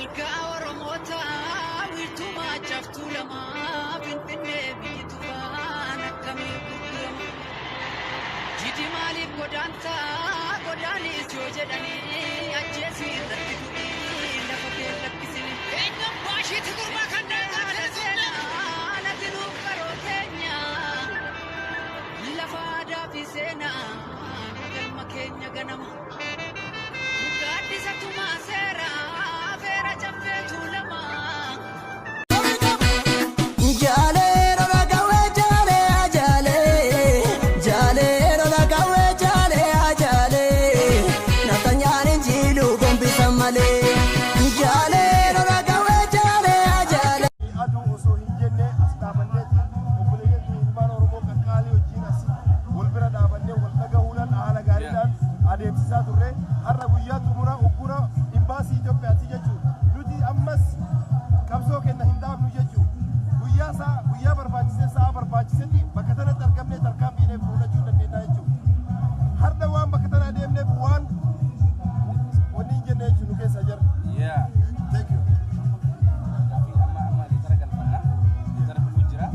Dalgaa Oromoota wiirtuu Maaccaaf Tuulamaa, Finfinnee biyyi tufaan akkamii gurgurama? Jidi, maaliif godaantaa? Godaanis yoo jedhanii ajjeesii irratti du'ii lafa kee lakkisini. Eenyuun baashiitti gurbaa kan daangaa Seenaa nati nuuf qaroo keenya, lafa aadaa fi seenaa, galma keenya ganama. Gaaddisa tumaa seeraa feera Caffee Tuulamaa. Jaalee rola qawwee, jaalee jaalee jaalee rola qawwee, jaalee jaalee naftanyaan injiiluu gombisa malee, jaalee rola qawwee, jaalee jaalee. Aduu osoo hin jenne as dhaabanneeti obboleeyyan ilmaan Oromoo qaqqaalii wajjin as wal bira dhaabannee wal dhagahuudhaan haala gaariidhaan adeemsisaa turre. Har'a guyyaa xumura uggura imbaasii Itoophiyaati jechuudha. Nuti ammas qabsoo kenna hin dhaabnu jechuudha. Guyyaa isaa, guyyaa barbaachisee, sa'a barbaachisetti bakka tanatti argamnee tarkaanfiilee fudhachuu dandeenya jechuudha. Har'a waan bakka tana adeemneef waan wanni hin jenne jechuudha nu keessa jira. Thank you. Gaaffii amma letter galfanna. Letter dhufuu jira.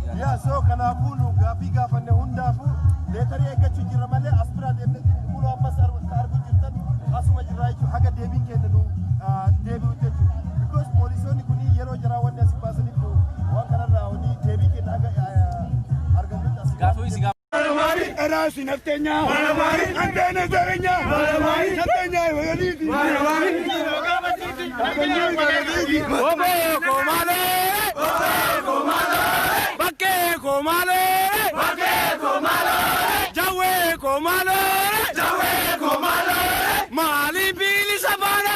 Yeah. Yaa, so kanaafuu nu gaaffii gaafanne hundaafuu letter eeggachuu jirra malee as biraa deemnee kunoo ammas arguu jirtan asuma jirra jechuudha, haga deebiin keenya nu deebi'u jechuudha. Because poolisoonni kun yeroo jaraa wanni asii baasaniif nu waan kanarraa wanni deebii keenya haga argannutti asii. Gaaffii si ራሲ ነፍጠኛ አንተ ነህ ዘረኛ፣ ነፍጠኛ ወገኒቲ። Obee koo malee! Bakkee koo malee! Jawwee koo malee! Maaliif bilisa baana?